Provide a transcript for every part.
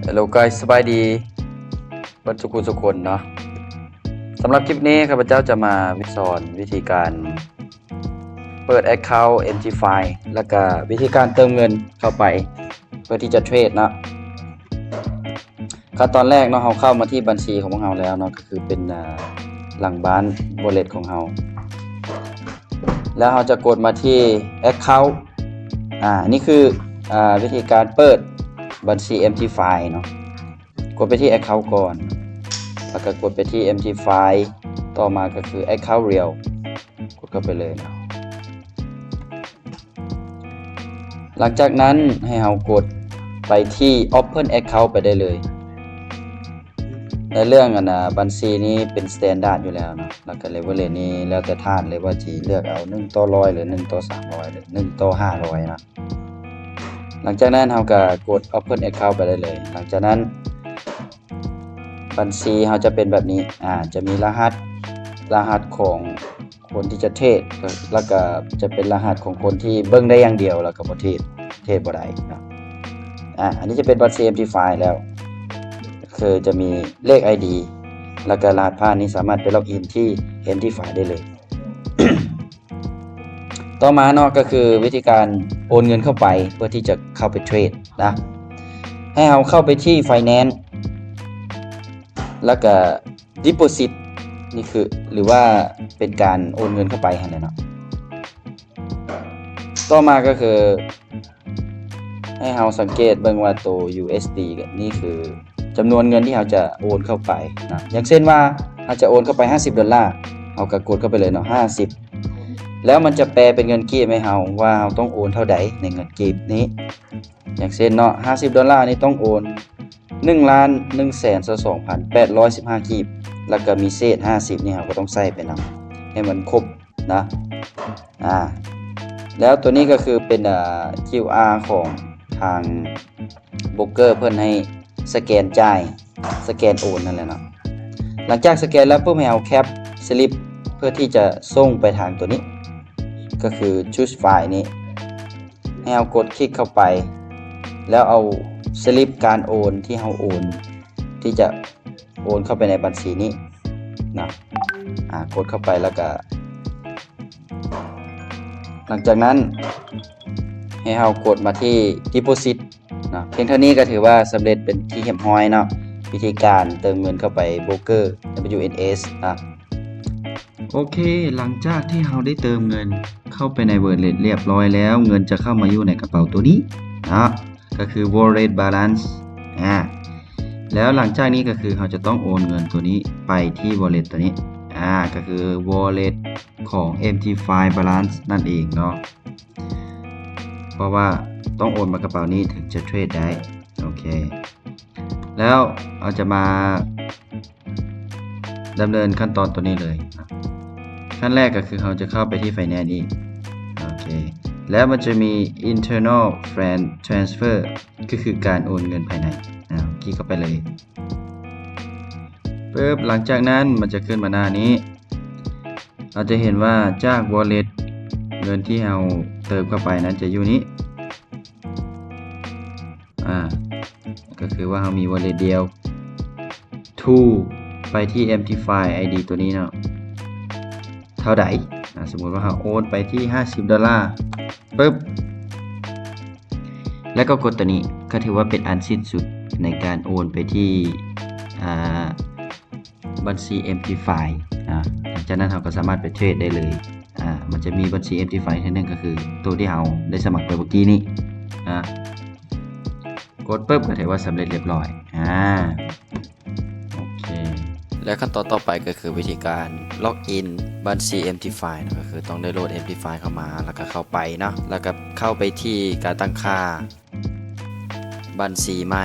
Hello guys ສະບາຍດີເບິດທຸກຜູ້ທຸກຄົນເນາະ. ສຳລັບຄລິບນີ້ ຂ້າພະເຈົ້າຈະມາສອນວິທີການເປີດ account MTFI ແລ້ວກະວິທີການເຕີມເງິນເຂົ້າໄປ ເພື່ອທີ່ຈະເທຣດເນາະ. ຂັ້ນຕອນແລກເນາະ ເຮົາເຂົ້າມາທີ່ບັນຊີຂອງພວກເຮົາແລ້ວເນາະ ກໍຄືເປັນ ອ່າ ຫຼັງບ້ານ wallet ຂອງເຮົາ ແລ້ວເຮົາຈະກົດມາທີ່ account ອ່າ ນີ້ຄື ອ່າ ວິທີການເປີດບັນຊີ MTFI ເນາະ. ກົດໄປທີ່ account ກ່ອນ ແລ້ວກໍກົດໄປທີ່ MTFI ຕໍ່ມາກໍຄື account real ກົດເຂົ້າໄປເລີຍເນາະ. ຫຼັງຈາກນັ້ນໃຫ້ເຮົາກົດໄປທີ່ open account ໄປໄດ້ເລີຍ. ໃນເລື່ອງອັນນ່າ ບັນຊີນີ້ເປັນ standard ຢູ່ແລ້ວເນາະ ແລ້ວກໍ leverage ນີ້ແລ້ວແຕ່ທ່ານເລີຍວ່າຊິເລືອກເອົາໜຶ່ງຕໍ່ຮ້ອຍ ຫຼື ໜຶ່ງຕໍ່ສາມຮ້ອຍ ຫຼື ໜຶ່ງຕໍ່ຫ້າຮ້ອຍເນາະ. ຫຼັງຈາກນັ້ນເຮົາກໍກົດ open account ໄປໄດ້ເລີຍ. ຫຼັງຈາກນັ້ນບັນຊີເຮົາຈະເປັນແບບນີ້ ອາ ຈະມີລະຫັດ ລະຫັດຂອງຄົນທີ່ຈະເທຣດ ແລ້ວກໍຈະເປັນລະຫັດຂອງຄົນທີ່ເບິ່ງໄດ້ຢ່າງດຽວ ແລ້ວກໍບໍ່ເທຣດ ເທຣດບໍ່ໄດ້ເນາະ. ອາ ອັນນີ້ຈະເປັນບັນຊີ MTFI ແລ້ວ ຄືຈະມີເລກ ID ແລ້ວກໍລະຫັດຜ່ານນີ້ສາມາດໄປ log in ທີ່ MTFI ໄດ້ເລີຍ. ຕໍ່ມາເນາະ ກໍຄືວິທີການໂອນເງິນເຂົ້າໄປເພື່ອທີ່ຈະເຂົ້າໄປເທຣດນະ. ໃຫ້ເຮົາເຂົ້າໄປທີ່ Finance ແລ້ວກະ Deposit ນີ້ຄື ຫຼືວ່າເປັນການໂອນເງິນເຂົ້າໄປຫັ້ນແຫຼະເນາະ. ຕໍ່ມາກໍຄື ໃຫ້ເຮົາສັງເກດເບິ່ງວ່າໂຕ USD ນີ້ຄືຈຳນວນເງິນທີ່ເຮົາຈະໂອນເຂົ້າໄປນະ. ຢ່າງເຊັ່ນວ່າເຮົາຈະໂອນເຂົ້າໄປຫ້າສິບໂດລາ ເຮົາກໍກົດເຂົ້າໄປເລີຍເນາະ ຫ້າສິບ ແລ້ວມັນຈະແປເປັນເງິນກີບໃຫ້ເຮົາວ່າເຮົາຕ້ອງໂອນເທົ່າໃດໃນເງິນກີບນີ້. ຢ່າງເຊັ່ນເນາະ ຫ້າສິບໂດລານີ້ຕ້ອງໂອນໜຶ່ງລ້ານໜຶ່ງແສນຊາວສອງພັນແປດຮ້ອຍສິບຫ້າກີບ ແລ້ວກໍມີເສດຫ້າສິບນີ້ ເຮົາກໍຕ້ອງໃສ່ໄປນຳໃຫ້ມັນຄົບ ນະ ອາ ແລ້ວໂຕນີ້ກໍຄືເປັນ ອາ ຄິວອາ ຂອງທາງໂບຣກເກີເພິ່ນໃຫ້ສະແກນຈ່າຍ ສະແກນໂອນນັ້ນແຫຼະເນາະ. ຫຼັງຈາກສະແກນແລ້ວປຶບ ໃຫ້ເຮົາແຄັບສະລິບເພື່ອທີ່ຈະສົ່ງໄປທາງໂຕນີ້ ກໍຄື Choose File ນີ້ ໃຫ້ເຮົາກົດຄລິກເຂົ້າໄປ ແລ້ວເອົາສະລິບການໂອນທີ່ເຮົາໂອນ ທີ່ຈະ ໂອນເຂົ້າໄປໃນບັນຊີນີ້ນະ ອາ ກົດເຂົ້າໄປແລ້ວກະ ຫຼັງຈາກນັ້ນໃຫ້ເຮົາກົດມາທີ່ Deposit ເນາະ. ພຽງເທົ່ານີ້ກໍຖືວ່າສຳເລັດເປັນທີ່ຮຽບຮ້ອຍເນາະ ວິທີການເຕີມເງິນເຂົ້າໄປໂບຣກເກີ WNS ນະ. ໂອເຄ ຫຼັງຈາກທີ່ເຮົາໄດ້ເຕີມເງິນເຂົ້າໄປໃນ wallet ລຽບຮ້ອຍແລ້ວ ເງິນຈະເຂົ້າມາຢູ່ໃນກະເປົາໂຕນີ້ເນາະ ກໍຄື wallet balance ອາ ແລ້ວຫຼັງຈາກນີ້ກໍຄືເຮົາຈະຕ້ອງໂອນເງິນໂຕນີ້ໄປທີ່ wallet ໂຕນີ້ ອາ ກໍຄື wallet ຂອງ MTFI balance ນັ້ນເອງເນາະ ເພາະວ່າຕ້ອງໂອນມາກະເປົານີ້ເຖິງຈະເທຣດໄດ້. ໂອເຄ ແລ້ວເຮົາຈະມາດຳເນີນຂັ້ນຕອນໂຕນີ້ເລີຍ. ຂັ້ນແລກກໍຄືເຮົາຈະເຂົ້າໄປທີ່ Finance ອີກ. ໂອເຄ ແລ້ວມັນຈະມີ Internal Fund Transfer ກໍຄືການໂອນເງິນພາຍໃນ. ອາ ຄລິກເຂົ້າໄປເລີຍ. ປຶບ ຫຼັງຈາກນັ້ນມັນຈະຂຶ້ນມາໜ້ານີ້. ເຮົາຈະເຫັນວ່າຈາກ Wallet ເງິນທີ່ເຮົາເຕີມເຂົ້າໄປນັ້ນຈະຢູ່ນີ້. ອາ ກໍຄືວ່າເຮົາມີ wallet ດຽວ to ໄປທີ່ MTFI ID ໂຕນີ້ເນາະ ເທົ່າໃດ. ອາ ສົມມຸດວ່າເຮົາໂອນໄປທີ່ຫ້າສິບໂດລາ ປຶບ ແລ້ວກໍກົດໂຕນີ້ ກໍຖືວ່າເປັນອັນສິ້ນສຸດໃນການໂອນໄປທີ່ ອາ ບັນຊີ MTFI ອາ ຫຼັງຈາກນັ້ນເຮົາກໍສາມາດໄປເທຣດໄດ້ເລີຍ. ອາ ມັນຈະມີບັນຊີ MTFI ເທື່ອໜຶ່ງ ກໍຄືໂຕທີ່ເຮົາໄດ້ສະໝັກໄປເມື່ອກີ້ນີ້. ອາ ກົດປຶບ ກໍຖືວ່າສຳເລັດລຽບຮ້ອຍ. ອາ ໂອເຄ ແລະ ຂັ້ນຕອນຕໍ່ໄປກໍຄືວິທີການ log in ບັນຊີ MTFI ເນາະ ກໍຄືຕ້ອງໄດ້ໂຫຼດ MTFI ເຂົ້າມາ ແລ້ວກໍເຂົ້າໄປເນາະ ແລ້ວກໍເຂົ້າໄປທີ່ການຕັ້ງຄ່າ ບັນຊີໃໝ່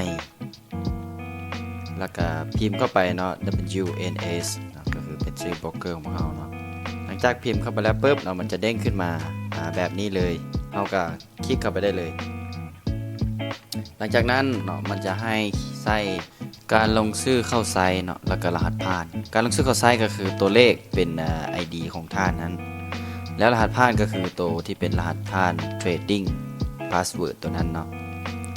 ແລ້ວກະພິມເຂົ້າໄປເນາະ WNS ເນາະ ກໍຄືເປັນຊື່ໂບຣກເກີຂອງພວກເຮົາເນາະ. ຫຼັງຈາກພິມເຂົ້າໄປແລ້ວປຶບເນາະ ມັນຈະເດ້ງຂຶ້ນມາ ອາ ແບບນີ້ເລີຍ ເຮົາກະຄລິກເຂົ້າໄປໄດ້ເລີຍ. ຫຼັງຈາກນັ້ນເນາະ ມັນຈະໃຫ້ໃສ່ ການລົງຊື່ເຂົ້າໃຊ້ເນາະ ແລ້ວກະລະຫັດຜ່ານ. ການລົງຊື່ເຂົ້າໃຊ້ກໍຄືຕົວເລກເປັນ ເອີ ID ຂອງທ່ານນັ້ນ ແລ້ວລະຫັດຜ່ານກໍຄືໂຕທີ່ເປັນລະຫັດຜ່ານ Trading Password ຕົວນັ້ນເນາະ.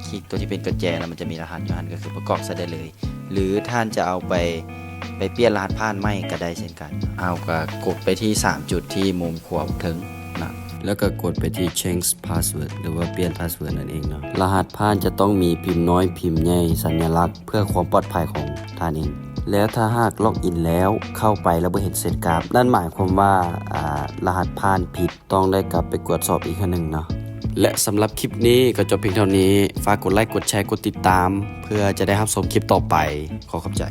ຄລິກຕົວທີ່ເປັນກຸນແຈ ແລ້ວມັນຈະມີລະຫັດຢູ່ຫັ້ນ ກໍຄືປະກອບໃສ່ໄດ້ເລີຍ ຫຼືທ່ານຈະເອົາໄປ ໄປປ່ຽນລະຫັດຜ່ານໃໝ່ກໍໄດ້ເຊັ່ນກັນ. ເຮົາກໍກົດໄປທີ່ສາມຈຸດທີ່ມຸມຂວາເທິງນະ ແລ້ວກໍກົດໄປທີ່ change password ຫຼືວ່າປ່ຽນ password ນັ້ນເອງເນາະ. ລະຫັດຜ່ານຈະຕ້ອງມີພິມນ້ອຍ ພິມໃຫຍ່ ສັນຍະລັກ ເພື່ອຄວາມປອດໄພຂອງທ່ານເອງ. ແລ້ວຖ້າຫາກ log in ແລ້ວເຂົ້າໄປແລ້ວບໍ່ເຫັນເສັ້ນກາບ ນັ້ນໝາຍຄວາມວ່າ ອາ ລະຫັດຜ່ານຜິດ ຕ້ອງໄດ້ກັບໄປກວດສອບອີກເທື່ອໜຶ່ງເນາະ. ແລະ ສຳລັບຄລິບນີ້ກໍຈົບພຽງເທົ່ານີ້. ຝາກກົດໄລ ກົດແຊ ກົດຕິດຕາມ ເພື່ອຈະໄດ້ຮັບຊົມຄລິບຕໍ່ໄປ. ຂໍຂອບໃຈ.